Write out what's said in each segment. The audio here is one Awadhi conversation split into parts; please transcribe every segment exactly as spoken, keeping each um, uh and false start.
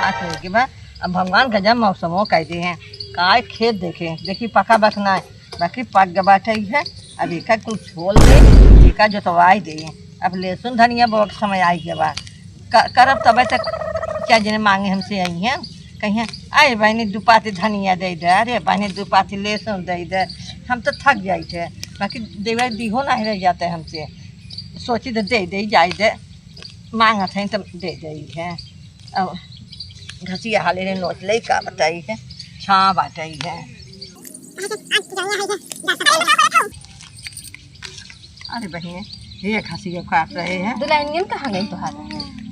बात होए के बा। अब भगवान गजब मौसमो कइ दिहे हैं। काय खेत देखे, देखी पका बा कि नाहीं, बाकी पक ग बाटे है। अब एका कुल छोल दे, एका जोतवाई दे। अब लहसुन धनिया बोए के समय आइ गवा। क-, करब तबे तक क्या जने माँगे हमसे अइहें, कहिहें, "अरे बहिनी, दू पाती धनिया दइ दे, अरे बहिनी, दू पाती लहसुन दइ दे।" हम तो थक जाइत है, बाकी देवे दिहो नाहीं रहि जात है हमसे। सोची तो दइ दे, जाइ दे, माँगत हैं तो दइ दे है। अब घसिया हाले रे नोच ले, का बताई है, छाँह बाटइ है। अरे बहिनी, ये घसिया काट रहे हैं। दुलहिनियन कहाँ गई तोहार?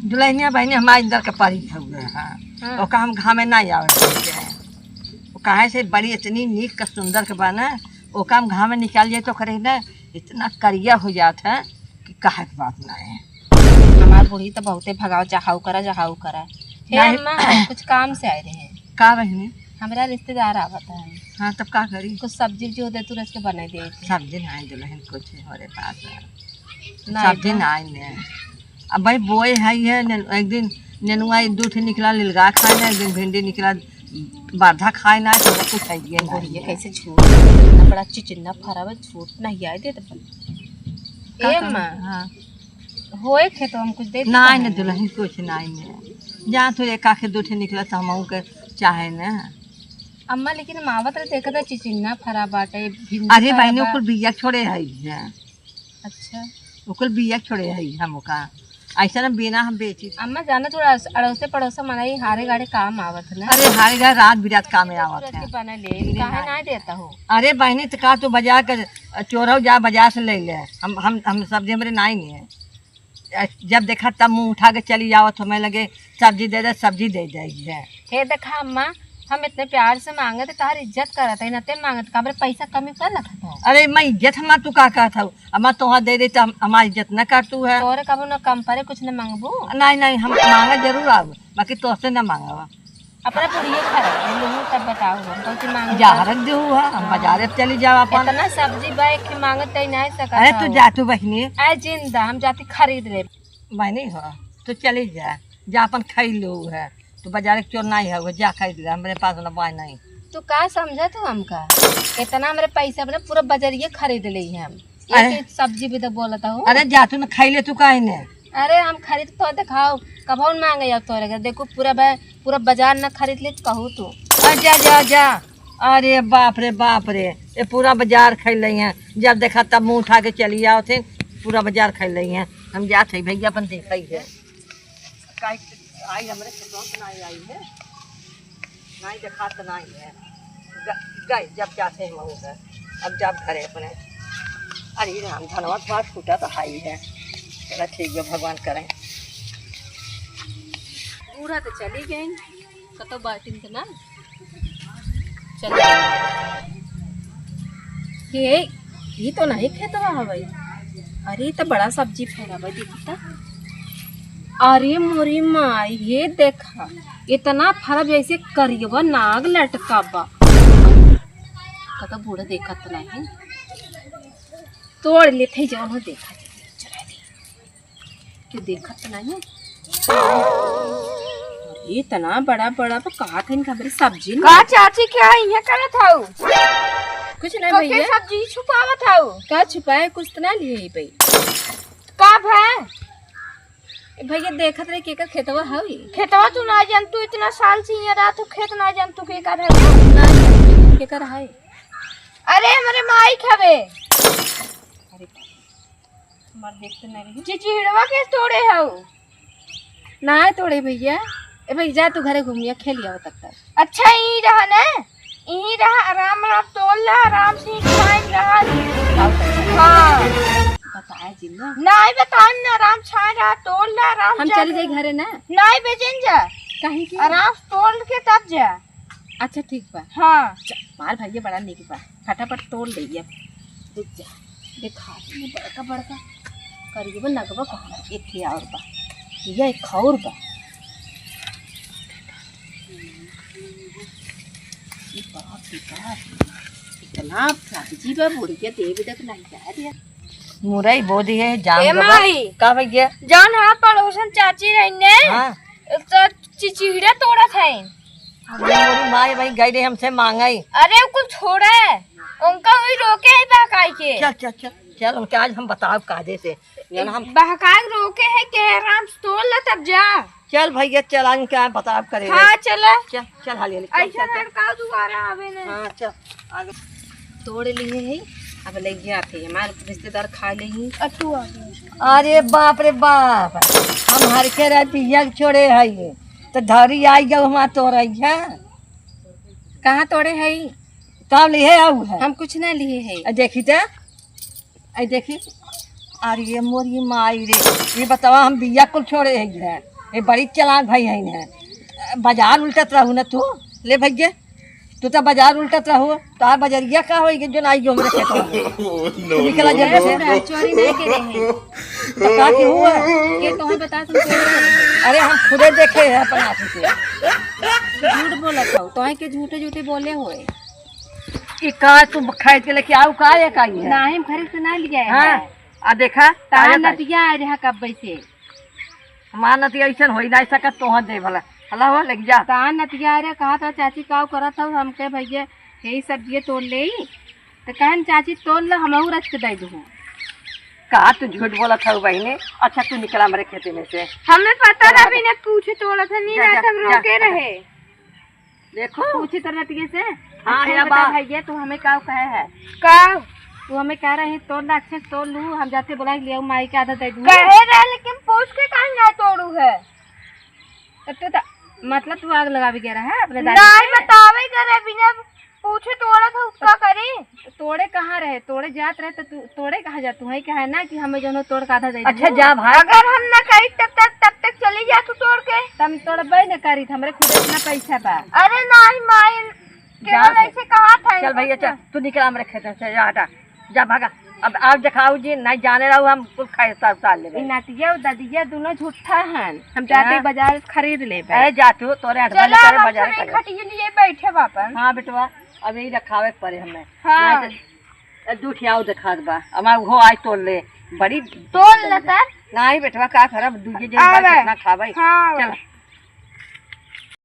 दुलहिनिया बहिनी हमारे इधर के परी हुए हैं। हाँ। ओका हम घामे नाहीं आवे देते हैं। वो काहे से बड़ी इतनी नीक का सुंदर के बा ना, ओका हम घामे निकाल जाए तो करे ना, इतना करिया हो जात है कि कहे के बात नाहीं है। हमार बूढ़ी तो बहुते भगाओ, जहाऊ करा, जहाऊ करा। हे नाहीं। अम्मा, कुछ काम से आए रहे। का बहिनी? हमरा रिश्तेदार आवत है। हाँ, तब का करी? कुछ सब्जी उब्जी होते, तू रच के बनाई दे। सब्जी नाहीं दुलहिन, कुछ हमारे पास है। नाहीं सब्जी तो। नाहीं ने। अब भाई बोए है ये, ने-, एक दिन नेनुआ एक दू ठे निकला, लिलगा खाए ना, एक दिन भिंडी निकला, बारधा खाए ना, तो कुछ है ये नाहीं बुढ़िया है। कैसे झूठ, बड़ा चिचिन्ना फरा बा, झूठ नाहीं आए देत बा। का ए करूँ? माँ, हाँ। होए खेतवा में कुछ दे दे नाहीं, काहे? दुलहिन, कुछ नाहीं ने। जा तू एक आखे दू ठे निकला तो हमहू के चाहे ना। अम्मा, लेकिन हम आवत रहे, देखत रहे, चिचिन्ना फरा बाटे, भिंडी अरे फरा बहिनी, बा। ओकुल बिया छोड़े है ये। अच्छा। ओकुल बिया छोड़े है हम ओका। ऐसा ना बिना हम बेची। अम्मा, जाना थोड़ा अड़ोसे पड़ोसे मनई हारे गाड़े काम आवत ना। अरे हारे गाड़े रात बिरात काम आवत तुरंत है। के बना ले, बिना काहे हारे। ना देता हो? अरे बहिनी, तो का तू बाजार के चोरौ जा, बाजार से ले ले। हम, हम, हम सब्जी हमरे नाहीं है। जब देखा तब मुँह उठा के चली आवत, हमें लगे सब्जी दे दे, सब्जी दे दे है। हे देखा अम्मा, हम इतने प्यार से माँगत, तोहार इज्जत करत है, ना ते माँगत, का हमरे पैसा कमी कर रखत है? अरे मैं इज्जत हमार तू का कहत हऊ? अम्मा तोहार दे दे तो हम, हमार इज्जत न कर तू है। तोरे कबो न कम परे, कुछ न माँगबू? नाहीं, नाहीं, हम माँगा जरूर आऊ, बाकी तोहसे न माँगब। अपना बुढ़िया खराब है, लूहू तब बताओ, हम तो माँगब। जहरक देहू है, हम हाँ। बाजारे चली जाओ अपन। इतना सब्जी बा, एक ठे माँगत तई नाहीं सकत अरे तू हऊ। जा तू बहिनी। अरे जिंदा, हम जाती खरीद ले। बहिनी हो, तू चली जा, जा अपन खाई लो है। तू बाजार के चोर नाहीं है, जा खरीद ले, हमरे पास ना बाय नाहीं। तू का समझत हो हमका? इतना हमरे पैसा अपने पूरा बजरिये खरीद ले हम। अरे। एक एक सब्जी भी तो बोलत हो। अरे जा तू ना खाई ले, तू काहे ने? अरे हम खरीद तो देखाओ, कबहुन माँगे अब तोरे घर। देखू पूरा बा-, पूरा बाजार ना खरीद ले कहू तू। आ जा, जा, जा। अरे बाप रे, बाप रे, ये पूरा बाजार खाई ले हैं। जब देखा तब मुँह उठा के चली आवत है, पूरा बाजार खाई ले हैं। हम जात है भैया, अपन देखा ही है। काहे के आई हमरे खेतवा से नाहीं आई है, नाहीं देखात नाहीं है। ग-, गई जब जाते हैं वहू है, अब जब घरे अपने। अरे राम, धनवा थोड़ा फूटा तो हाई है। चला ठीक है, भगवान करें। बूढ़ा तो चली गई, कतो बाटिन तो ना। चल। ये, ये तो नहीं खेतवा हवे। अरे, ये तो बड़ा सब्जी फरा बा, देखी त। अरे मोरी माई, ये देखा, इतना फरा जैसे करियवा नाग लटका बा। कतो बूढ़ा देखत नहीं। तोड़ लेते जौन हो देखा। चला दे। क्यों देखत नहीं? अरे, इतना बड़ा बड़ा बा, कहा था इनका बड़ी सब्जी नहीं। का चाची, क्या इहाँ करत हऊ? कुछ नहीं तो के भैया। सब्जी छुपावत हऊ? का छुपाए, कुछ तो ना लिए ही भाई। का भै? ए भैया, देखत रहे केकर खेतवा हऊ ई? खेतवा तू ना जान, तू इतना साल से यहाँ रहत हो, खेत ना जान तू केकर है? ना जान, केकर है? अरे, हमरे माई के हवे। अरे, हमार देख तो नहीं रही। चिचिड़वा के तोड़े हऊ? ना तोड़े भैया। ए भाई, जा तू घरे घूमिया, खेल आवा तब तक। अच्छा, ई रहा ना, ई रहा, आराम आराम तोड़ ला, आराम से खाए रहा। हाँ। बताए जिन ना। नहीं बताए ना, आराम छाए रहा, तोड़ ला, आराम हम जा। चली जाई घरे ना। नहीं बेचेन जा। काहे की? आराम से तोड़ के तब जा। अच्छा, ठीक बा। हाँ। चल, मार भैया बड़ा नीक बा, फटाफट तोड़ ले अब। देख जा, देखा दे, बड़का बड़का करिए बा, नगवा कहाँ बा? एक ही और बा, यह एक और बा। ये बाप रे बाप, इतना सब्जी बा, बुढ़िया देव तक नहीं जा रही है। मुरई बो दिए, जाम ए गवा। माई। का भैया? जौन हाँ पड़ोसन चाची रही ने, हाँ। तो चिचिहड़ा तोड़त है। अरे मोरी माई, भाई गई रही हमसे मांगई। अरे उ कुल छोड़ा है, उनका वही रोके है बहकाई के। चल चल चल चल, उनके आज हम बताब कायदे से। जन हम बहकाई के रोके है के आराम से तोड़ ले तब जा। चल भैया चल, आज उनके आज बताब करे हाँ। चला। चल चल हाली हाली, चल, ऐसा चल, चल। लड़का दोबारा आवे ना। हाँ चल। आगे। तोड़ लिए है, अब ले गया थे हमारे रिश्तेदार खा ले ही। अरे बाप रे बाप, हम हर के रह बिया छोड़े है ये, तो धरी आई गयो हमार तोड़ है। कहाँ तोड़े है? कब लिए आऊ है? हम कुछ ना लिए है। आ देखी तो, आई देखी, अरे ये मोरी माई रे, ये बतावा हम बिया कुल छोड़े है, ये बड़ी चालाक भाई है। बाजार उल्टत रहू ना तू, ले भैया। तू तो बाजार उल्टत रहो, तो आ बजरिया का होई कि जो ना आई हमरे खेत में। तू निकला जल्दी से। चोरी नहीं करे हैं। तो का की हुआ? ये तो हम बता तुम चोरी करे हैं। अरे हम खुदे देखे हैं अपन आँखी से। झूठ बोलत हो, तो है के झूठे झूठे बोले होए। ई का तू खरीद के लेके आऊ का या का ई है? ना, हम खरीद के ना लिया है। हाँ, आ देखा, तारा ताजा ताजा। नतिया आ रहा कब से। हमार नतिया ऐसन होई ना सकत, तोहर दे भला। हला हो, लग जा। तान नतिया रे, कहा था चाची काऊ करत हऊ, हमके भैया यही सब्जिये तोड़ ले। तो कहन चाची तोड़ लो, हमहू रच के दे दू। का तू झूठ बोलत हऊ बहिनी? अच्छा तू निकला हमरे खेते में से। हमें पता ना बिना पूछे तोड़ा था, नहीं जा, ना जा, हम जा, रोके जा। रहे। देखो। पूछी तो नतिये से। हाँ, अच्छा, या बता बा। भैया, तू हमें का कहे है? का? तू हमें कह रहे हैं, तोड़ ना, अच्छे से तोड़ लू, हम जाते बोला के ले आऊ, माई के आधा दे दूँ। कहे रहे, लेकिन पूछ के काहे ना तोड़ू है? तो तू तो, मतलब, तू आग लगावे गया रहा है अपने दादी नहीं के? बतावे करे, बिना पूछे तोड़ा था, उसका करे। तोड़े कहाँ रहे? तोड़े जात रहे तो तू तोड़े कहाँ जा? तू ही कहे ना कि हमें जौनो तोड़ के आधा दे अच्छा, दू। जा भाई। अगर हम ना कही तब तक, तब तक चली जा तू तोड़ के। तब तोड़बे न करी, हमरे खुद इतना पैसा बा। अरे नहीं माई, जा केवल भाई। ऐसे कहा था चल इनका भैया, चल, ना। तू निकल हमरे खेत से, जा हटा, जा भागा। अब आओ दिखाओ जी, नहीं जाने रहो, हम कुल खाए उतार, उतार लेबे। ई नतिया और ददिया दोनों झूठा हन, हम जाते हाँ। बाजार खरीद लेबे। ए जा तू, तोरे हट चला, बंद करे हम बाजार अपने करे। खटिया लिए बैठे बापन। हाँ बेटवा, अब यही रखावे के पड़े हमें। हाँ। नहीं तो ए, दू ठे आऊ देखात बा। हमार उहो आज तोड़ ले। बड़ी तोड़ ले त। नाही बेटवा, का करब? दूजे जन आ बा, बे। कितना खाबै? हाँ। चल।